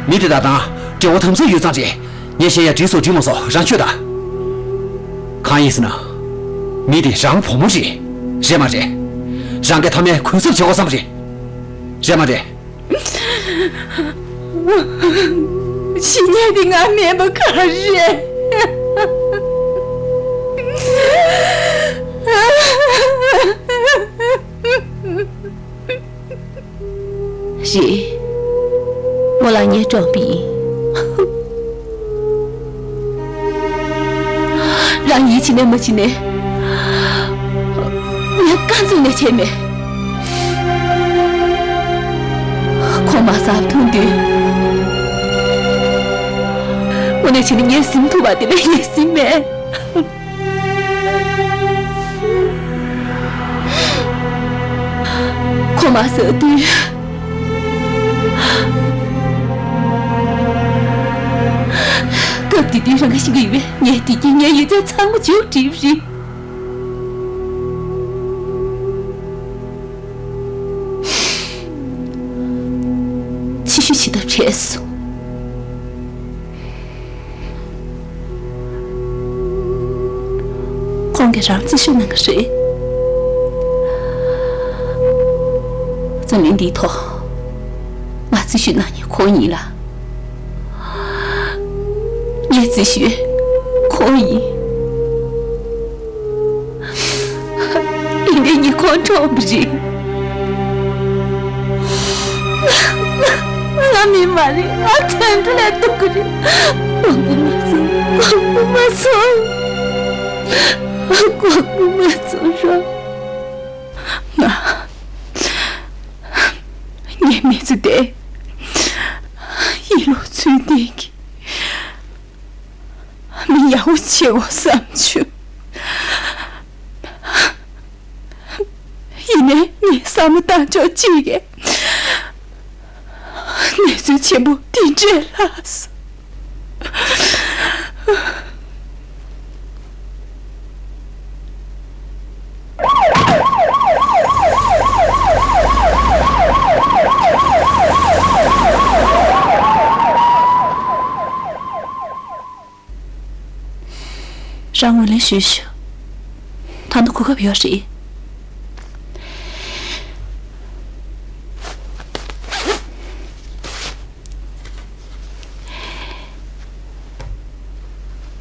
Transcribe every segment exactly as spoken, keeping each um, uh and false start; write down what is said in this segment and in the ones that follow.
མི་དེ་དག་དང་འབྲེལ་བ་དམ་ཚིག་ཡོད་ཙང་རེད། ངས་བཤད་ཡ་འགྲིག་སོང་འགྲིག་མ་སོང་རང་ཤོད་ད། གང་ཡིན་ཟེར་ན། མི་དེ་རང་བུ་མོ་རེད། རེད་མ་རེད། རང་གི་མཐའ་མའི་གུན་གསབ་བྱེད་དགོས་བསམ་རེད། རེད་མ་རེད། ཤི་ཉེན་དེ་ང་མེད་པ་ག་རེད། རེད། རྨོ་ལགས་ངས་བཀྲོངས་པ་ཡིན། རང་ཡིད་ཆེས་ནས་མ་བྱེད་ནས། ངས་རྐང་བཙུགས་ནས་བྱས་མེད། ཁོ་མ་གསར་མཐོང་དུས། དངོས་གནས་བྱས་ན་ངས་ཟིན་ཐུབ་པ་དེ་ལས་ངས་ཟིན་མེད། ཁོ་མ་གསར་དུས། སྐབས་དེ་དུས་རང་ག་ཤི་གི་ཡོད་པས་ངས་དེ་གྱིས་ངའི་ཡིག་ཚད་ཚང་མ་མཇུག་བསྒྲིལ་བ་རེད། ཕྱི་བཤོལ་བྱེད་ཐབས་བྲལ་སོང་། ཁོང་གིས་རང་རྩིས་ཞིབ་གནང་གི་རེད། འཛམ་གླིང་འདིའི་ཐོག་ང་རྩིས་ཞིབ་གནང་མཁན་ཁོ་ཡིན་ལ། ངའི་རྩིས་ཞིབ་ཁོ་ཡིན། ཡིན་ནའི་ངས་ཁོང་བཀྲོངས་པ་རེད། ང་མི་མ་རེད། ང་དུད་འགྲོ་ལས་སྡུག་གི་རེད། དབང་པོ་མ་ཚོམས། དབང་པོ་མ་ཚོམས། དབང་པོ་མ་ཚོམས་རོགས། ང་། ངའི་མི་ཚེ་འདི་ཡིད་ལུགས་ཚུལ་ལྡན་གྱི་མི་ཡག་པོ་བྱེད་དགོས་བསམ་བྱུང་། ཡིན་ནའི་ངའི་བསམ་བློ་བཏང་ཕྱོགས་གཅིག་གིས་གནས་ཚུལ་ཆེན་པོ་འདི་འདྲས་ལྷག་སོང་། རང་ངོས་ལེན་ཞུས་ཤིག་ད་དུང་གོ་སྐབས་ཡོད་རེད།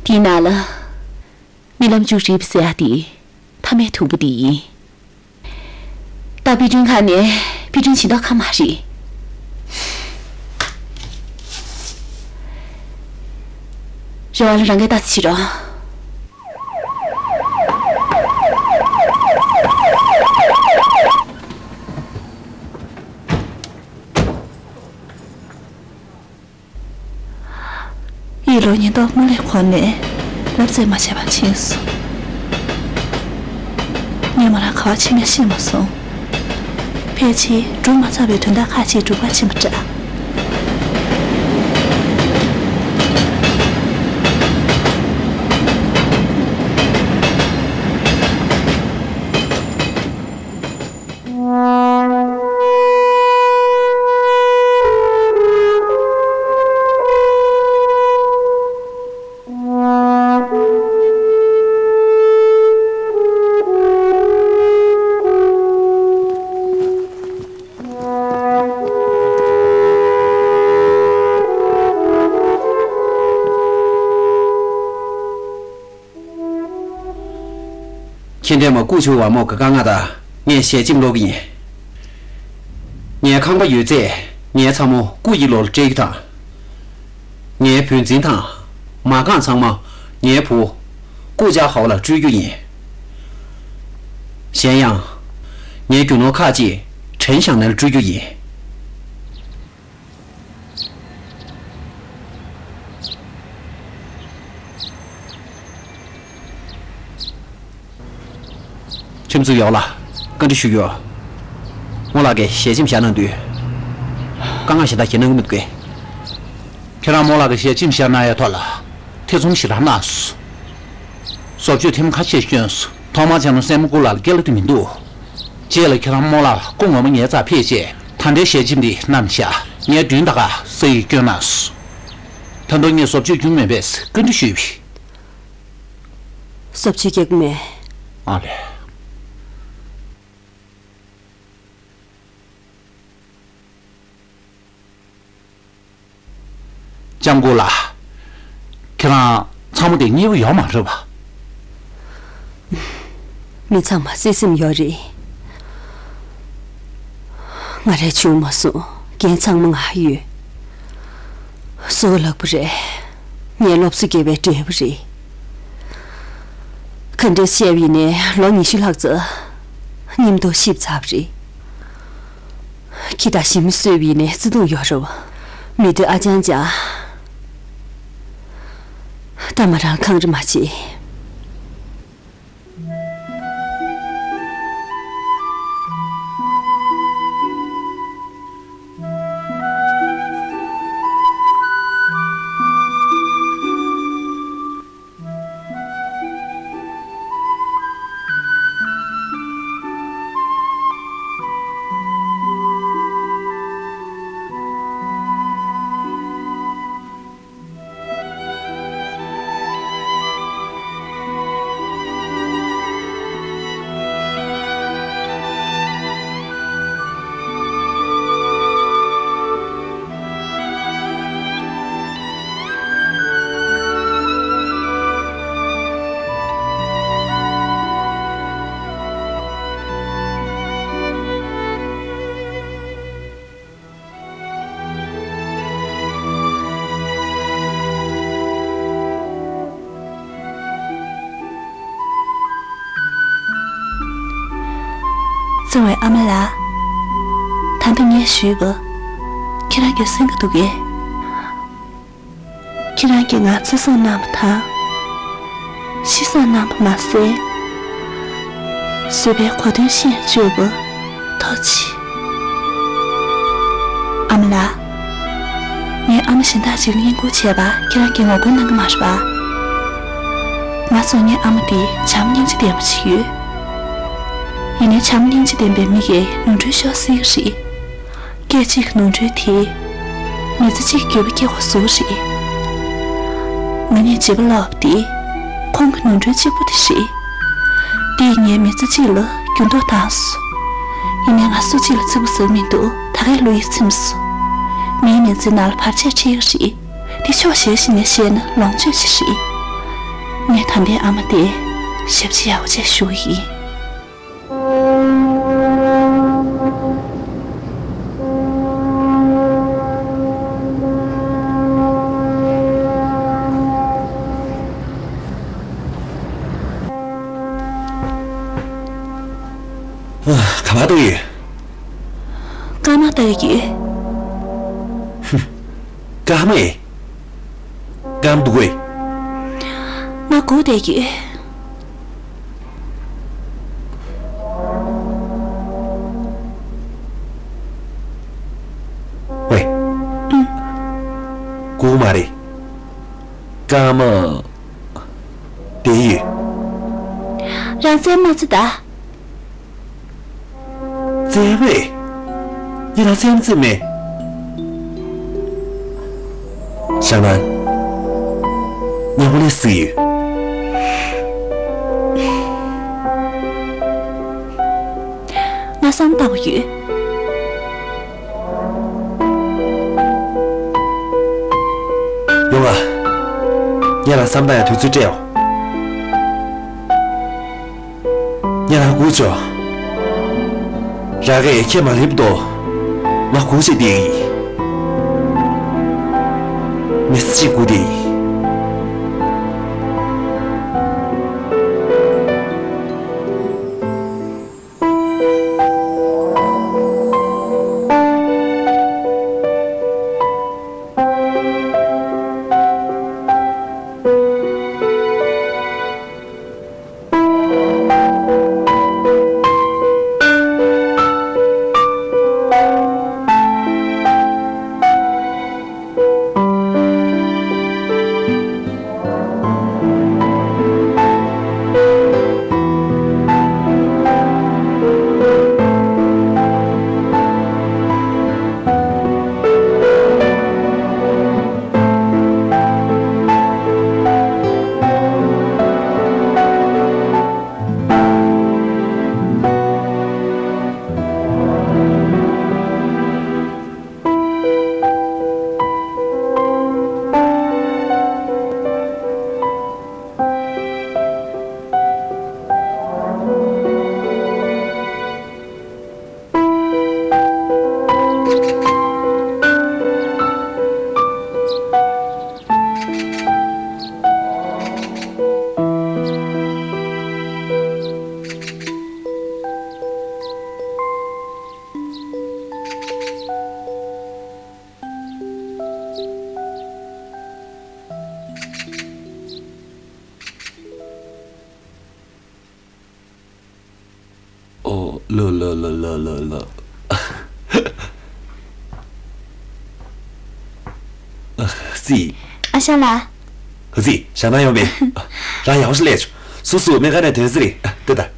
དེའི་ནང་ལ་རྨི་ལམ་མཇུག་བསྒྲིལ་བ་ཟེར་ཡ་དེ་མཐའ་མའི་དུམ་བུ་དེ་ཡིན། ད་དཔེ་སྐྲུན་ཁང་ནས་དཔེ་སྐྲུན་བྱེད་མདོག་ཁ་མ་རེད། རེ་བ་ལ་རང་གིས་ལྟ་ཙམ་བྱེད་རོགས། ཡིད་ལོ་ཉེན་རྟོག་དམག་ལས་ཁོངས་ནས་ལབ་ཙམ་མ་བྱས་པར་ཕྱིན་སོང་། ངས་མོ་རང་ག་པར་ཕྱིན་མིན་ཤེས་མ་སོང་། ཕལ་ཆེར་སྒྲུབ་མ་ཚར་བའི་དོན་དག་ཁག་ཅིག་སྒྲུབ་གར་ཕྱིན་པ་འདྲ། མཁྱེན་ལྡན་མ་ཀུའུ་ཆུའུ་ཝ་མོ་གི་དཀའ་ངལ་དང་ངས་ཞལ་ཆེམས་ཀློག་གི་ཡིན། ངའི་ཁང་པ་ཡོད་ཚད་ངའི་ཚ་མོ་ཀུའུ་ཡི་ལོར་སྤྲད་རྒྱུ་དང་། ངའི་བུ་འཛིན་དང་མ་རྐང་ཚང་མ་ངའི་བུ་ཀུའུ་ཅཱ་ཧའོ་ལ་སྤྲོད་རྒྱུ་ཡིན། གཞན་ཡང་། ངའི་རྒྱུ་ནོར་ཁག་ཅིག་ཁྲེན་ཞང་ནན་ལ་སྤྲོད་རྒྱུ་ཡིན། ཁྱིམ་ཚང་ཡོངས་ལ་བཀའ་འདྲི་ཞུ་རྒྱུ། རྨོ་ལགས་ཀྱིས་ཞལ་ཆེམས་བཞག་གནང་དུས། དཀའ་ངལ་གཞན་དག་གང་ཡང་གནང་གི་མི་འདུག་གས། ཁྱེད་རང་རྨོ་ལགས་ཀྱིས་ཞལ་ཆེམས་བཞག་གནང་ཡའི་ཐོག་ལ་ཐེ་ཚོམ་ཞེ་དྲག་གནང་སོང་། བཟོ་བཅོས་ཐེངས་ཁ་ཤས་བསྐྱོན་སོང་། ཐོག་མར་བྱས་ན་སྲས་མོ་ཀུའུ་ལགས་ལ་སྐྱེལ་ཐུབ་མི་འདུག་རྗེས་ལ་ཁྱེད་རང་རྨོ་ལགས་སྐུ་ངོ་མ་ངའི་རྩར་ཕེབས་རྗེས་ད་ལྟའི་ཞལ་ཆེམས་འདི་བསྣམས་བཞག་ངའི་མདུན་ད་ག་ས་ཡིས་བསྐྱོན་གནང་སོང་། ད་དུང་ངས་བཟོ་བཅོས་བྱུང་མེད་པས་བཀའ་འདྲི་ཞུས་པས། བཟོ་བཅོས་རྒྱག་གི་མེད། ཨ་ལས། ལྕམ་སྐུ་ལགས། ཁྱེད་རང་ཚང་མ་དེ་མཉེས་པོ་ཡོད་མ་རེད་པ། མི་ཚང་མ་བརྩེ་སེམས་ཡོད་རེད། ང་རས་བྱུང་མ་སོང་། འགན་ཚང་མ་ང་ཡོད། བཟོ་བ་ལགས་པོ་རེད། ངའི་སློབ་གསོ་རྒྱབ་པའི་འབྲས་བུ་རེད། ག་འདྲས་བཤད་པ་ཡིན་ནའི་ལོ་ཉི་ཤུ་ལྷག་ཙམ་མཉམ་དུ་གཤིབ་ཚར་བ་རེད། ཁྱི་དང་ཞི་མི་གསོས་པ་ཡིན་ནའི་བརྩེ་དུང་ཡོད་རེད་པ། མི་དུ་ཨ་ཅང་ཅང་། ད་མ་རང་ཁང་རི་མ་བྱེད། བརྩེ་བའི་ཨ་མ་ལགས། ད་ལྟ་ངས་ཞུས་པ། ཁྱེད་རང་གིས་གསན་གྱི་འདུག་གས། ཁྱེད་རང་གིས་ང་བརྩི་སྲུང་གནང་བ་དང་། གཤིས་སྲུང་གནང་བ་མ་ཟད། བཟོད་པའི་གོ་དོན་ཤེས་བཅུག་པ། ཐུགས་རྗེ་ཆེ། ཨ་མ་ལགས། ངའི་ཨ་མ་གཞན་དག་ཅིག་ལ་བསྙེན་བཀུར་བྱས་པ་ཁྱེད་རང་གིས་ངོ་རྒོལ་གནང་གི་མ་རེད་པ། ང་ཚོ་ངའི་ཨ་མ་དེ་བྱམས་སྙིང་རྗེ་ལྡན་པ་ཅིག་ཡོད། ཡིན་ནའི་བྱམས་སྙིང་རྗེ་ལྡན་པའི་མི་ཡིས་ནོར་འཁྲུལ་ཤོར་སྲིད་ཀྱི་རེད། སྐད་ཅིག་ནོར་འཁྲུལ་དེས་མི་ཚེ་གཅིག་གི་འགྱོད་པ་སྐྱེ་འགོ་བཟོ་གི་རེད། ང་ནི་བྱིས་པ་ལོབས་ཏེ་ཁོང་གི་ནོར་འཁྲུལ་གཅིག་པོ་དེ་རེད། དེས་ངའི་མི་ཚེ་གཅིག་ལ་འགྱུར་ལྡོག་བཏང་སོང་། ཡིན་ནའི་ང་སུ་གཅིག་ལ་བརྩི་བ་ཟེར་མི་འདུག་ད་གའི་ལོ་ཡིས་ཚིམས་སོང་། མིའི་མི་ཚེའི་ནང་ལ་བར་ཆད་འཕྲད་ཀྱི་རེད། དེ་ཕྱོགས་གཞན་ཞིག་ནས་བཤད་ན་ལོངས་སྤྱོད་ཅིག་རེད། ངས་ད་ལྟའི་ཨ་མ་དེ་ཞབས་ཕྱི་ཡག་པོ་བྱས་ཞུ་གི་ཡིན། ག་པར་བལྟ་གི་ཡོད། སྐར་མ་བལྟ་གི་ཡོད། སྐར་མ་ཨེ། སྐར་མ་འདུག་གས། ང་སྒུག་བསྡད་ཀྱི་ཡོད། ཝེ། ཨུམ། སྒུག་མ་རེད། སྐར་མ། བསྡད་ཡོད། རང་བཙན་མ་རྩི་ད། བཙན་པས། ངས་རང་བཙན་བརྩི་མེད། ཞང་ནན། ངས་ཧོ་ལེ་སི་ཡོད། ང་བསམ་བཏང་བ་ཡོད། ཡོང་ང་། ངས་རང་བསམ་བཏང་ཡ་དུས་ཚོད་སྤྲད་ཡོང་། ངས་རང་སྒུག་བྱོས། རང་གིས་ཁྱེད་མ་སླེབས་དོ། ང་སྒུག་བྱས་བསྡད་ཡིན། མི་ཚེ་གཅིག་སྒུག་བསྡད་ཡིན། ལོ་ལོ་ལོ་ལོ་ལོ་ལོ། ཙི། ཨ་ཞང་ལགས། ཙི། ཞང་ནང་ཡོང་པས། རང་ཡག་པོ་ཞིག་སླེབས་བྱུང་། སོ་སོ་སྨན་ཁང་ནས་ཐོན་ས་རེད། ལྟོས་དང་།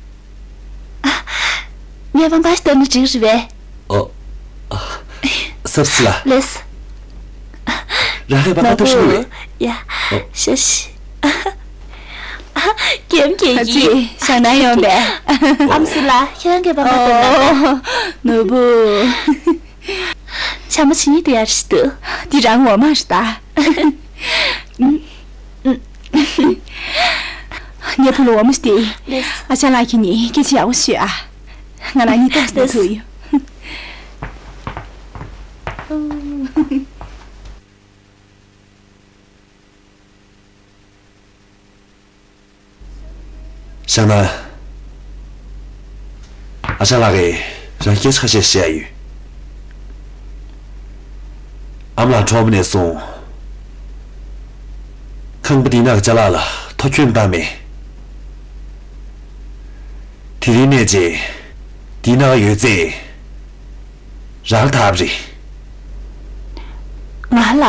ངས་པང་པར་ཞིག་བཏབ་ན་འགྲིག་རེད་པས། ཨོ། སབ་སི་ལ། ལེས། རང་གི་པང་པར་ཐོབ་ཤིག་རེད། ཡ། ཨོ། ཤ་ཤི། རྒན་རྒྱལ་ཡིན། ཞང་ནང་ཡོང་པས། ཨམ་སྲུ་ལགས། ཁྱེད་རང་གི་པང་པར་བཏབ་ན། ནོར་བུ། ཆ་མ་ཕྱི་ཉིན་དུ་ཡར་ཞིག་ཏུ། འདི་རང་ངོ་མ་རེད་ད། ངའི་བུ་ལ་འོ་མ་སྟེར། ལེས། ཨ་ཅག་ལགས་ཀྱིས་ནི་སྐད་ཆ་ཡག་པོ་ཤོད་ཨ། ང་ལ་ནི་ཏོག་ཙམ་ཐུག་ཡོད། ཞང་ནང་། ཨ་ཅག་ལགས་ཀྱིས་རང་སྐད་ཆ་ཁ་ཤས་བཤད་ཡོད། ཨ་མ་ལགས་གྲོངས་པ་ནས་བཟུང་། ཁང་པ་འདི་ནང་གི་ཅ་ལག་ལ་ཐོ་ཁྱོན་བཏང་མེད། དེ་རིང་ནས་བྱས། འདི་ནང་ཡོད་ཚད་རང་ལ་ཐག་པ་རེད། ང་ལ།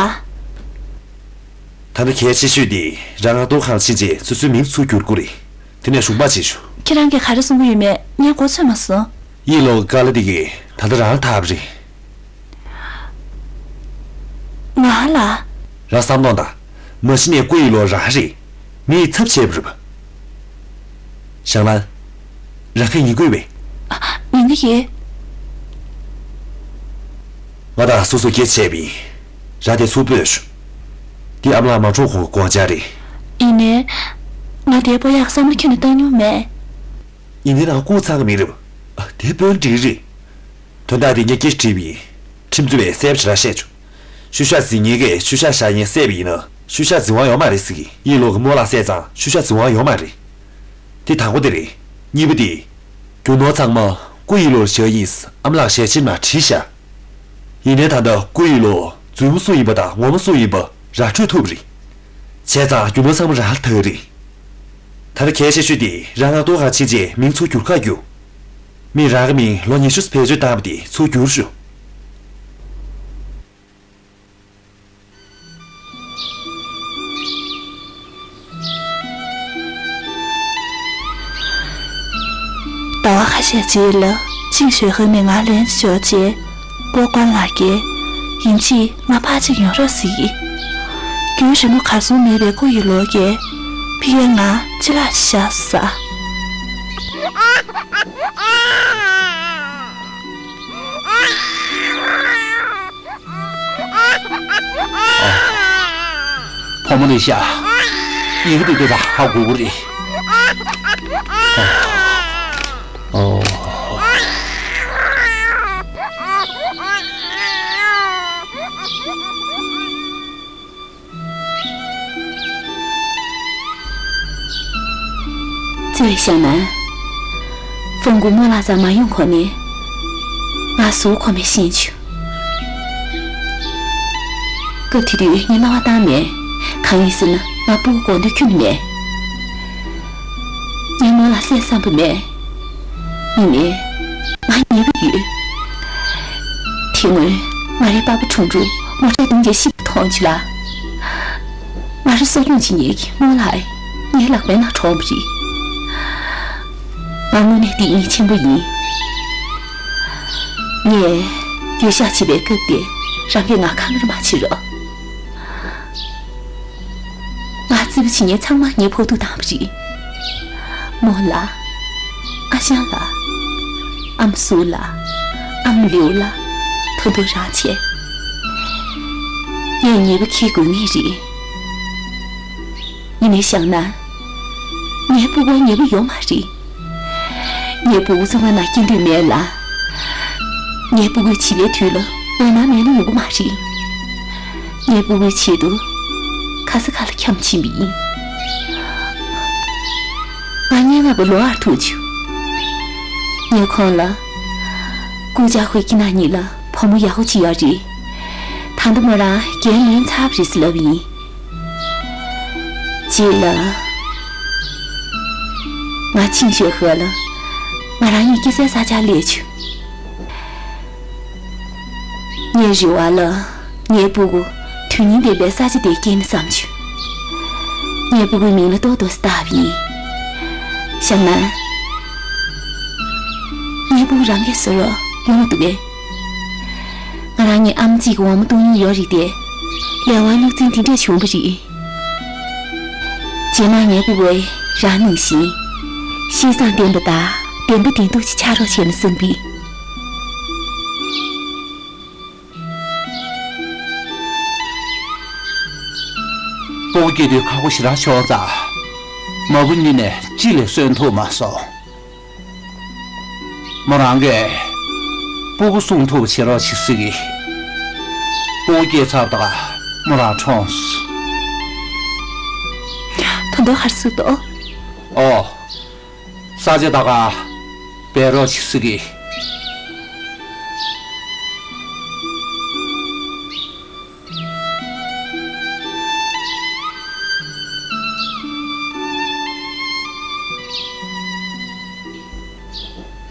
ད་ལྟ་གལ་ཆེ་ཤོས་དེ་རང་ང་ལྟོ་ཁང་ཕྱིན་རྗེས་སོ་སོའི་མིང་ཚུར་བསྒྱུར་དགོས་རེད། དེ་ནས་ཞུགས་མ་བྱེད་ཤོག་ཁྱེད་རང་གིས་ག་རེ་གསུང་གི་ཡོད་མེད་ངས་གོ་ཚོད་མ་སོང་། ཡིད་ལོག་གི་དཀའ་ལས་དེ་གས་ད་ལྟ་རང་ལ་ཐག་པ་རེད། ང་ལ། རང་བསམ་བློ་དང་། མ་གཞི་ནས་སྐུ་ཡི་ལོ་རང་རེད། མིའི་ཚབ་བྱས་པ་རེད་པ། ཞང་ལན། རང་གིས་ཉན་གྱི་ཡོད་པས། ཉན་གྱི་ཡོད། ང་དང་སོ་སོ་སྐད་ཆ་བྱས་པ་ཡིན། རང་དེ་ཚུར་སྤོས་ཤོག་འདི་ཨ་མ་ལགས་མ་གྲོངས་གོང་གི་དགོངས་འཆར་རེད། ཡིན་ནའི། ང་དེ་སྤོ་ཡག་བསམ་བློ་ཁྱོན་ནས་བཏང་མྱོང་མེད། ཡིན་ནའི་རང་སྐུ་ཚང་གི་མི་རེད་པ། དེ་སྤོས་ན་འགྲིག་རེད། དོན་དག་དེ་ངས་སྐད་ཆ་དྲིས་པ་ཡིན། ཁྲིམས་རྩོད་པས་གསལ་པོ་ཞེ་དྲག་བཤད་བྱུང་། ཤུལ་བཞག་འཛིན་མཁན་གྱིས་ཤུལ་བཞག་བཞག་མཁན་བསད་པ་ཡིན་ན་ཤུལ་བཞག་འཛིན་དབང་ཡོད་མ་རེད་ཟེར་གི། ཡིད་ལོག་གིས་རྨོ་ལགས་བསད་ཙང་ཤུལ་བཞག་འཛིན་དབང་ཡོད་མ་རེད། དེ་དང་པོ་དེ་རེད། གཉིས་པ་དེ། རྒྱུ་ནོར་ཚང་མ་སྐུ་ཡི་ལོར་བཞག་ཡིན་ཟེར་ཨ་མ་ལགས་ཞལ་ཆེམས་ནང་བྲིས་བཞག་ཡིན་ནའི་ད་ལྟ་སྐུ་ཡི་ལོ་རྫུན་མ་སུ་ཡིན་པ་དང་ངོ་མ་སུ་ཡིན་པ་ར་འཕྲོད་ཐུབ་རེད། བྱས་ཙང་རྒྱུ་ནོར་ཚང་མ་རང་ལ་ཐག་རེད། ད་ལྟ་གལ་ཆེ་ཤོས་དེ་རང་ང་ལྟོ་ཁང་ཕྱིན་རྗེས་མིང་ཚུར་བསྒྱུར་ཁ་རྒྱུག་མི་རང་གི་མིང་ལོ་ཉི་ཤུ་བེད་སྤྱོད་བཏང་བ་དེ་ཚུར་བསྒྱུར་ཤོག་ཟླ་བ་ཁ་ཤས་རྗེས་ལ་ཅིང་ཞོས་ཧེ་ནས་ང་ལན་ཞོག་རྗེས་པོ་ཀོན་ལགས་ཀྱིས་ཡིན་གཅིག་ང་ཕར་གཅིག་ཡོང་རོགས་ཟེར་གི། རྒྱུན་རིང་པོ་གར་སོང་མེད་པའི་སྐུ་ཡི་ལོ་རྒྱས་ཕི་ཡན་ང་ཅི་ལ་ཤ་ཟ། ཕོ་མོ་ལས་ཤ། ཡིན་གྱི་འདུག་དེ་ད་ཧ་གོ་གི་རེད། ཨོ། བརྩེ་བའི་ཞང་ནན། ཧྥུང་གུ་རྨོ་ལགས་རྩར་མ་ཡོང་གོང་ནས་ང་ཟུག་གོ་མེད་ཤེས་བྱུང་། སྐབས་དེ་དུས་ངས་སྣང་བ་བཏང་མེད། གང་ཡིན་ཟེར་ན་ང་སྤུ་གུ་དགོས་འདོད་ཁྱོན་ནས་མེད། ངས་རྨོ་ལགས་བསད་བསམ་པ་མེད། ཡིན་ནའི། ང་ཉེས་པ་ཡོད། དེ་སྔོན་ང་རའི་པ་ཕ་ཁྲུང་ཁྲུང་མོ་ཊ་བརྡུངས་རྗེས་ཤི་བ་མཐོང་བྱུང་ལ། ང་རང་གསོ་སྐྱོང་བྱེད་མཁན་གྱི་རྨོ་ལགས་ངའི་ལག་པའི་ནང་གྲོངས་པ་རེད། ང་དངོས་གནས་སྡིག་ཉེས་ཆེན་པོ་ཡིན། ངས་འགྱོད་བཤགས་བྱེད་པའི་སྐབས་དེར་རང་གིས་ང་ཁ་ངར་མ་བྱེད་རོགས། ང་རྩིས་པ་བྱེད་མཁན་ཚང་མ་ངའི་ཕོག་ཐུག་བཏང་བ་རེད། རྨོ་ལགས། ཨ་ཞང་ལགས། ཨ་མ་སུའུ་ལགས། ཨ་མ་ལིའུ་ལགས། ད་དུང་རང་བྱས། ངས་ཉེས་པ་འཁྱེར་དགོས་ངེས་རེད། ཡིན་ནའི་ཞང་ནན། ངའི་སྤུ་གུར་ཉེས་པ་ཡོད་མ་རེད། ངའི་སྤུ་གུ་བཙོན་ཁང་ནང་སྐྱེལ་འདོད་མེད་ལ། ངའི་སྤུ་གུའི་བྱིས་པའི་དུས་ལ་འོད་སྣང་མེད་ན་ཡོང་གི་མ་རེད། ངའི་སྤུ་གུའི་ཆེད་དུ་ག་ས་ག་ལ་འཁྱམས་ཕྱིན་པ་ཡིན། ང་སྙན་ངག་པ་ལོ་ཨར་ཐུག་བྱུང་། ངས་ཁོང་ལ། ཀུའུ་ཅཱ་ཧུའི་ཁྱིམ་ནང་གཉིས་ལ་བུ་མོ་ཡག་པོ་ཅིག་ཡོད་རེད། ད་ལྟ་མོ་རང་རྒན་ལོན་ཚར་བ་རེད་ཟེར་ལབ་པ་ཡིན། རྗེས་ལ། ང་ཆིང་ཞོ་ཧེ་ལ། ང་རང་གཉིས་སྐྱེ་སའི་ས་ཆར་སླེབས་བྱུང་། ངས་རེ་བ་ལ་ངའི་སྤུ་གུ་དོན་སྙིང་ལྡན་པའི་ས་ཆ་དེར་སྐྱེས་ན་བསམ་བྱུང་། ངའི་སྤུ་གུའི་མིང་ལ་ཏོག་ཏོག་བཏགས་པ་ཡིན། བྱས་ན། ངའི་སྤུ་གུ་རང་གིས་བཟོ་རོགས་ངོ་མ་འདུག་གས། ང་རང་གཉིས་ཨ་མ་གཅིག་གི་འོ་མ་བཏུང་མྱོང་ཡོད་རེད་དེ། ལས་དབང་རྙོག་འཛིང་དེ་འདྲས་བྱུང་བ་རེད། རྗེས་མ་ངའི་སྤུ་གུས་རང་ནང་བཞིན། གཤིས་བཟང་ལྡན་པ་དང་བདེན་པ་བདེན་སྡུག་ཅིག་ཆགས་རོགས་བྱས་ན་བསམ་གི། སྤུ་གུ་སྐྱེ་དུས་ཁག་པོ་ཞེ་དྲག་ཤོར་ཙང་། མ་བུ་གཉིས་ནས་གཅིག་ལས་གསོན་ཐུབ་མ་སོང་། མོ་རང་གིས་སྤུ་གུ་སྲུང་ཐུབ་པ་བྱེད་རོགས་བྱེད་ཟེར་གི། སྤུ་གུ་སྐྱེས་ཚར་དུས་མོ་རང་གྲོངས་སོང་། ད་དུང་ག་རེ་ཟེར་འདུག་ཨོ། ས་ཆ་ད་ག་སྦས་རོགས་བྱེད་ཟེར་གི།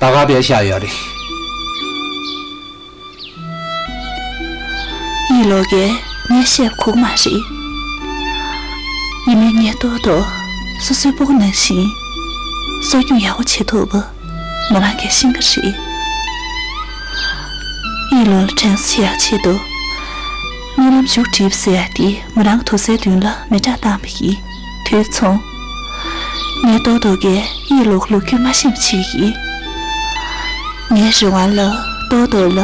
ད་ག་སྦས་བཞག་ཡོད་རེད། ཡིད་ལོག་གིས་ངས་བཤད་གོ་གི་མ་རེད། ཡིན་ནའི་ངས་ཏོག་ཏོག་སོ་སོའི་སྤུ་གུ་ནང་བཞིན་གསོ་སྐྱོང་ཡག་པོ་བྱེད་ཐུབ་པ་མོ་རང་གིས་ཤེས་ཀྱི་རེད། ཡིད་ལོག་ལ་དྲན་གསོ་བྱེད་ཡག་ཆེད་དུ། རྨི་ལམ་མཇུག་བསྒྲིལ་བ་ཟེར་ཡག་དེ་མོ་རང་གི་དུར་སའི་མདུན་ལ་མེ་སྲེག་བཏང་བ་ཡིན། དུས་མཚུངས། ངས་ཏོག་ཏོག་གིས་ཡིད་ལོག་ལོ་རྒྱུས་མ་ཤེས་པ་བྱེད་ཀྱི། ངའི་རེ་བ་ལ་ཏོག་ཏོག་ལ་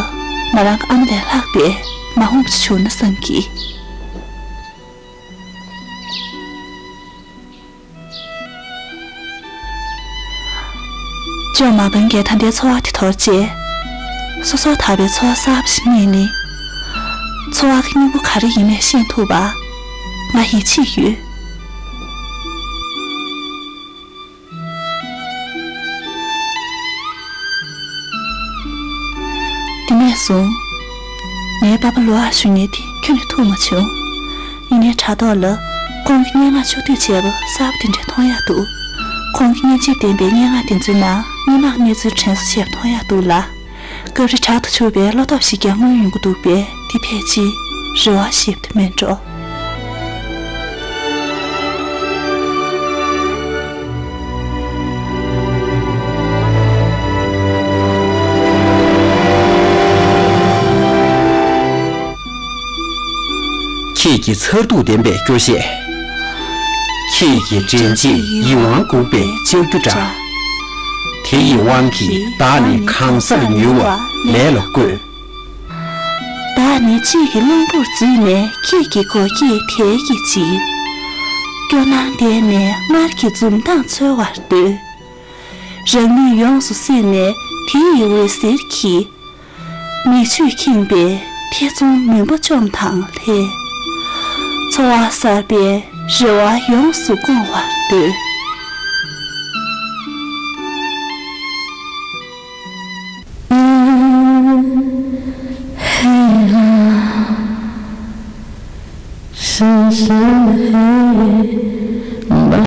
མོ་རང་གི་ཨ་མ་ལས་ལྷག་པའི་མ་འོངས་པ་བྱུང་ན་བསམ་གི། ཅོ་མ་བན་གྱིས་ད་ལྟའི་འཚོ་བ་དེ་དོར་རྗེས། སོ་སོར་ཐར་པའི་འཚོ་བ་གསར་པ་ཞིག་རྙེད་ནས། འཚོ་བ་གི་སྙིང་པོ་ག་རེ་ཡིན་མིན་ཤེས་ཐུབ་པ། ང་ཡིད་ཆེས་ཡོད། དེ་ནས་བཟུང་། ངའི་པ་ཕ་ལོ་ཨར་ཞུ་མཁན་དེ་ཁྱོན་ནས་ཐུག་མ་བྱུང་། ཡིན་ནའི་དྲ་ཐོག་ལ་ཁོང་གི་སྙན་ངག་ཕྱོགས་བསྡུས་བྱས་པ་གསར་པ་དེ་འདྲ་མཐོང་ཡག་འདུག་ཁོང་གི་སྙན་འཇེབས་ལྡན་པའི་སྙན་ངག་དེ་ཚོའི་ནང་སྔོན་མ་གནས་ཚུལ་དྲན་གསོ་བྱས་པ་མཐོང་ཡག་འདུག་ལ། སྐབས་རེ་བྲག་ཏུ་ཆུག་པའི་བློ་སྟོབས་ཤིག་ཀྱང་མངོན་ཡོང་གི་འདུག་པས། དེ་ཕལ་ཆེར་རེ་བ་ཞིག་ཏུ་མིན་འགྲོ། ཁྱེད་ཀྱི་མཚར་སྡུག་ལྡན་པའི་སྐྱོ་གཞས། ཁྱེད་ཀྱི་དྲན་རྗེས་ཡིད་དབང་འགུག་པའི་ལྕགས་ཀྱུ་འདྲ། དེ་ཡི་དབང་གིས་བདག་ནི་གང་སར་མྱུར་བར་ལས་ལ་བཀོད། བདག་ནི་གཅིག་གི་རླུང་བུར་འཛུལ་ནས་ཁྱེད་ཀྱི་སྒོ་ཁྱེད་དལ་གྱིས་འབྱིད། སྐྱོ་སྣང་འདས་ནས་སྔར་གྱི་འཛུམ་མདངས་འཚོལ་བར་འདོད། རང་ནུས་ཡོངས་སུ་སད་ནས་དེ་ཡི་འོད་ཟེར་གྱིས། མིག་ཆུས་ཁེངས་པའི་ཐེ་ཚོམ་མུན་པ་བཅོམ་དང་ལྷན། འཚོ་བ་གསར་པའི་རེ་བ་ཡོངས་སུ་སྐོང་བར་འདོད།